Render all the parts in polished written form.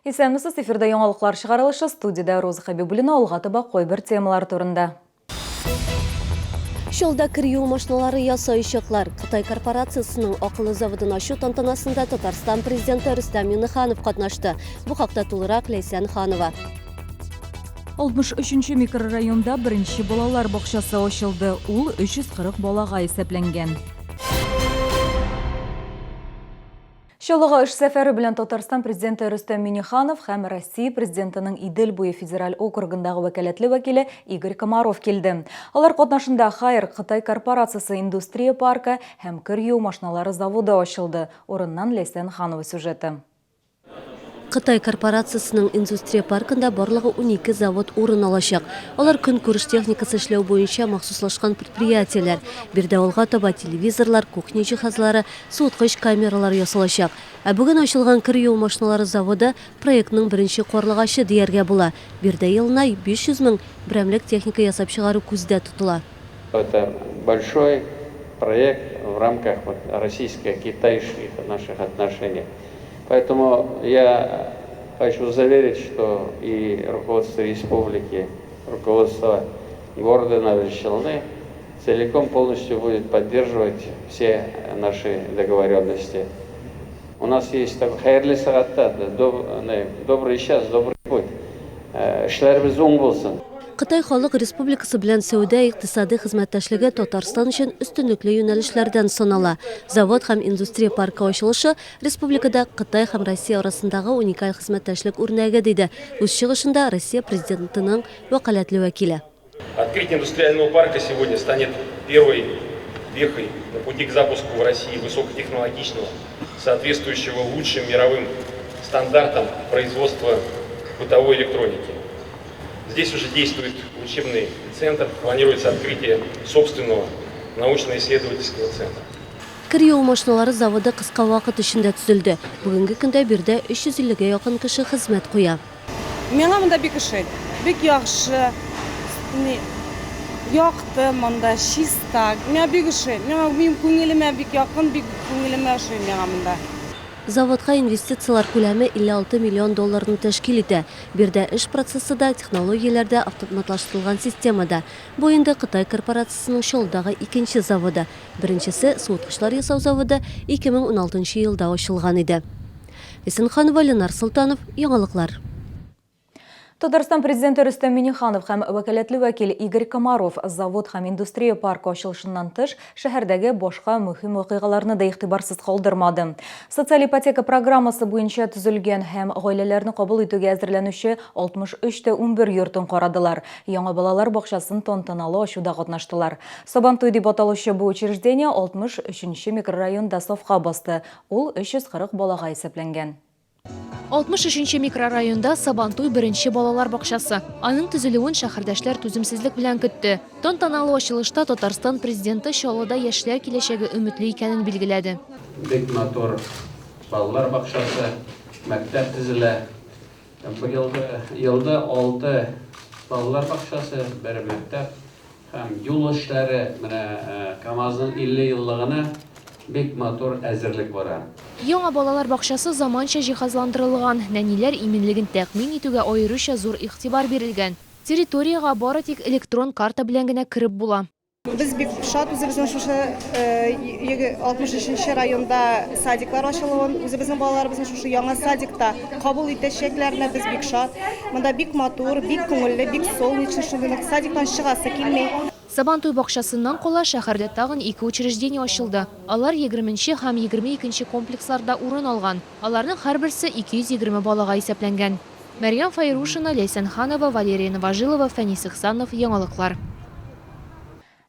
Исәнмесез, эфирда яңалыклар чыгарылышы, студиядә Роза Хәбибуллина, алга таба кайбер темалар турында. Чалда кер юу машиналары ясаячаклар. Кытай корпорациясенең акыллы заводын ачу тантанасында Татарстан президенты Рөстәм Миңнеханов катнашты. Бу хакта тулырак Ләйсән Ханова. 63 нче микрорайонда беренче балалар бакчасы ачылды. Ул 340 балага исәпләнгән. Чаллыга эш сәфәре белән Татарстан Президенты Рөстәм Миңнеханов һәм Россия Президентының Идел буе федераль округындагы вәкаләтле вәкиле Игорь Комаров килде. Алар катнашында Хайер Кытай корпорациясе индустрия паркы һәм кер юу машиналары заводы ачылды. Урыннан Ләйсән Ханова сюжеты. Кытай корпорациясенең индустрия паркында барлыгы 12 завод урын алачак. Алар көнкүреш техникасы эшләү буенча махсуслашкан предприятиеләр. Биредә алга таба телевизорлар, кухня җиһазлары, суыткыч камералар ясалачак. Ә бүген ачылган кер юу машиналары заводы проектның беренче карлыгачы дияргә була. Биредә елына 500 мең берәмлек техника ясап чыгару күздә тотыла. Это большой проект в рамках вот российско-китайских наших отношений. Поэтому я хочу заверить, что и руководство республики, руководство города Набережные Челны целиком полностью будет поддерживать все наши договоренности. У нас есть такой хәерле сәгатьтә, добрый час, добрый путь. Эшләребез уң булсын. Кытай Халык Республикасы белән сәүдә-икътисадый хезмәттәшлеге Татарстан өчен өстенлекле юнәлешләрдән санала. Завод һәм индустрия паркы ачылышы республикада Кытай һәм Россия арасындагы уникаль хезмәттәшлек үрнәге, диде үз чыгышында Россия Президентының вәкаләтле вәкиле. Открытие индустриального парка сегодня станет первой вехой на пути к запуску в России высокотехнологичного, соответствующего лучшим мировым стандартам производства бытовой электроники. Здесь уже действует учебный центр, планируется открытие собственного научно-исследовательского центра. Кер юу машиналары заводы кыска вакыт эчендә төзелде. Бүгенге көндә биредә 350 гә якын кеше хезмәт куя. Миңа монда бик ошый. Бик яхшы, ни, якты монда, чиста. Миңа бик ошый. Миңа минем күңелемә бик якын, бик күңелемә ошый миңа монда. Заводка инвестицияләр күләме 56 миллион долларны тәшкил итә. Биредә эш процессы да, технологияләр дә автоматлаштырылган системада. Бу инде Кытай корпорациясенең Чаллыдагы икенче заводы. Беренчесе, суыткычлар ясау заводы, 2016 елда ачылган иде. Исенханова, Ленар Солтанов, Яңалыклар. Татарстан Президенты Рөстәм Миңнеханов һәм вәкаләтле вәкил Игорь Комаров завод һәм индустрия паркы ачылышыннан тыш, шәһәрдәге башка мөһим вакыйгаларны да игътибарсыз калдырмады. Социаль ипотека программасы буенча төзелгән һәм гаиләләрне кабул итүгә әзерләнүче 63 тә 11 йортын карадылар, яңа балалар бакчасын тантаналы ачуда катнаштылар. Сабантуй дип аталучы бу учреждение 63 нче микрорайонда сафка басты, ул 340 балага исәпләнгән. 63 нче микрорайонда Сабантуй беренче балалар бакчасы. Аның төзелүен шәһәрдәшләр түземсезлек белән көтте. Тантаналы ачылышта Татарстан Президенты Чаллыда яшьләр киләчәге өметле икәнен билгеләде. Бик матур балалар бакчасы, мәктәп төзелә. Быелгы елда алты балалар бакчасы, бер мәктәп Һәм юл эшләре, менә КАМАЗның 50 еллыгына бик матур әзерлек бара. Яңа балалар бакчасы заманча җиһазландырылган, нәниләр иминлеген тәэмин итүгә аеруча зур игътибар бирелгән. Территориягә бары тик электрон карта белән генә кереп була. Без бик шат үзебезнең шушы 63 нче районда садиклар ачылуын, үзебезнең балаларыбызны шушы яңа садикта кабул итәчәкләренә без бик шат. Монда бик матур, бик күңелле, бик солнечный, шундый нык садиктан чыгасы килми. Сабантуй бакчасыннан кала шәһәрдә тагын ике учреждение ачылды. Алар егерменче һәм 22 нче комплексларда урын алган. Аларның һәрберсе 220 балага исәпләнгән. Мәрьям Фәйрушина, Ләйсән Ханова, Валерия Новожилова, Фәнис Ихсанов, Яңалыклар.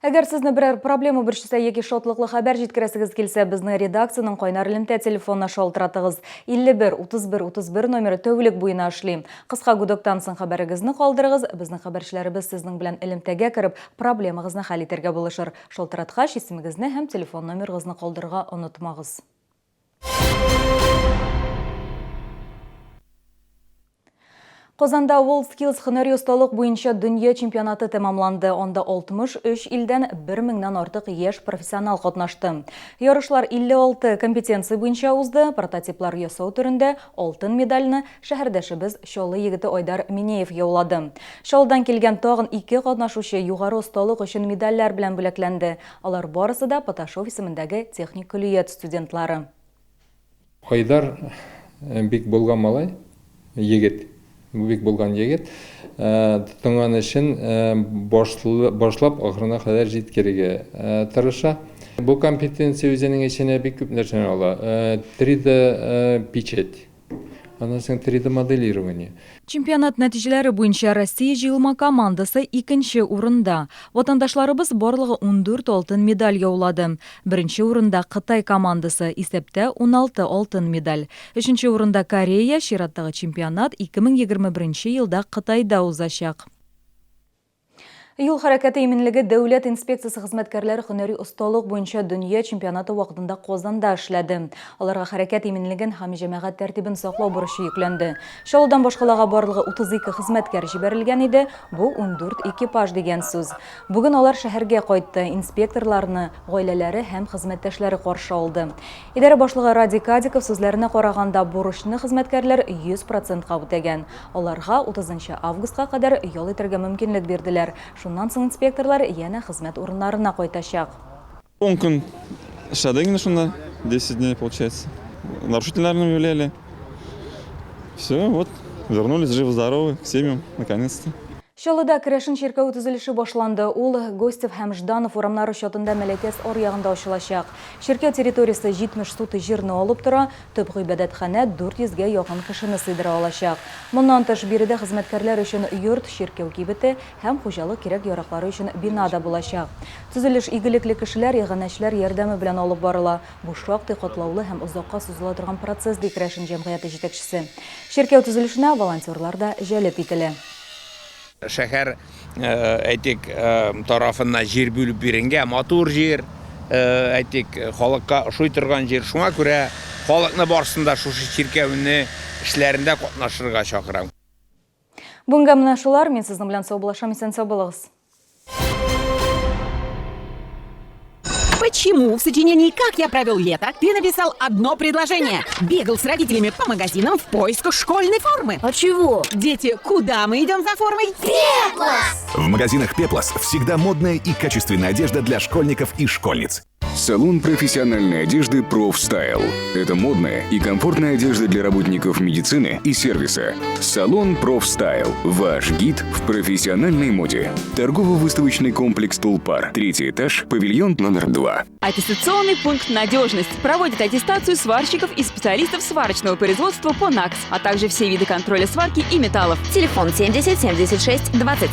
Әгәр сезне берәр проблема борчыса яки шатлыклы хәбәр җиткерәсегез килсә, безнең редакциянең кайнар элемтә телефонына шалтыратыгыз. 51 31 31 номеры тәүлек буена эшли. Кыска гудоктан соң хәбәрегезне калдырыгыз, безнең хәбәрчеләребез сезнең белән элемтәгә кереп, проблемагызны хәл итәргә булышыр. Шалтыраткач, исемегезне һәм телефон номерыгызны калдырырга онытмагыз. Казанда WorldSkills һөнәри осталык буенча дөнья чемпионаты тәмамланды. Анда 63 илдән 1 меңнән артык яшь профессионал катнашты. Ярышлар 56 компетенция буенча узды. Прототиплар ясау төрендә алтын медальне шәһәрдәшебез Чаллы егете Айдар Минеев яулады. Чаллыдан килгән тагын ике катнашучы югары осталык өчен медальләр белән бүләкләнде. Алар барысы да Поташов исемендәге техник көллият студентлары. Айдар бик булган малай, егет, бик булган егет. Тотынган эшен башлап ахырына кадәр җиткерергә тырыша. Бу компетенция үзенең эченә бик күп нәрсәне ала. 3D печать, аннан соң 3D моделирование. Чемпионат нәтиҗәләре буенча Россия җыелма командасы икенче урында. Ватандашларыбыз барлыгы 14 алтын медаль яулады. Беренче урында Кытай командасы, исәптә 16 алтын медаль. Өченче урында Корея, чираттагы чемпионат 2021 елда Кытайда узачак. Юл хәрәкәте иминлеге дәүләт инспекциясе хезмәткәрләре һөнәри осталык буенча дөнья чемпионаты вакытында Казанда эшләде. Аларга хәрәкәт иминлеген һәм җәмәгать тәртибен саклау бурычы йөкләнде. Чаллыдан башкалага барлыгы 32 хезмәткәр җибәрелгән иде, бу 14 экипаж дигән сүз. Бүген алар шәһәргә кайтты, инспекторларны гаиләләре һәм хезмәттәшләре каршы алды. Идарә башлыгы Радий Кадиков сүзләренә караганда, бурычны хезмәткәрләр 100 процентка үтәгән. Аларга 30 нчы августка кадәр ял итәргә мөмкинлек бирделәр. Шуннан соң инспекторлар янә хезмәт урыннарына кайтачак. Ун көн эшләдек инде шунда, 10 дней получается. Нарушительләрне выявляли. Все, вот, вернулись живы-здоровы к семьям, наконец-то. Чаллыда керәшен чиркәве төзелеше башланды. Ул Гостев һәм Жданов урамнары чатында Мәләкәс аръягында ачылачак. Чиркәү территориясе 70 сутый җирне алып тора, Төп гыйбадәтханә 400 гә якын кешене сыйдыра алачак. Моннан тыш, биредә хезмәткәрләр өчен йорт, чиркәү кибете һәм хуҗалык кирәк-яраклары өчен бина да булачак. Төзелеш игелекле кешеләр, иганәчеләр ярдәме белән алып барыла. Бу шактый катлаулы һәм озакка сузыла торган процесс, ди керәшен җәмгыяте җитәкчесе. Чиркәү төзелешенә волонтерлар да җәлеп ителә. Шәһәр, әйтик, тарафыннан җир бүлеп биренгән, матур җир, әйтик, халыкка ошый торган җир. Шуңа күрә халыкны барысын да шушы чиркәүне эшләрендә катнашырга чакырам. Бүгенгә менә шулар. Мин сезнең белән саубуллашам. Исән-сау булыгыз. Почему в сочинении «Как я провел лето» ты написал одно предложение? Бегал с родителями по магазинам в поисках школьной формы. А чего? Дети, куда мы идем за формой? Пеплос! В магазинах Пеплос всегда модная и качественная одежда для школьников и школьниц. Салон профессиональной одежды «Профстайл». Это модная и комфортная одежда для работников медицины и сервиса. Салон «Профстайл» – ваш гид в профессиональной моде. Торгово-выставочный комплекс «Тулпар». Третий этаж, павильон номер 2. Аттестационный пункт «Надежность» проводит аттестацию сварщиков и специалистов сварочного производства по НАКС, а также все виды контроля сварки и металлов. Телефон 70 76 20.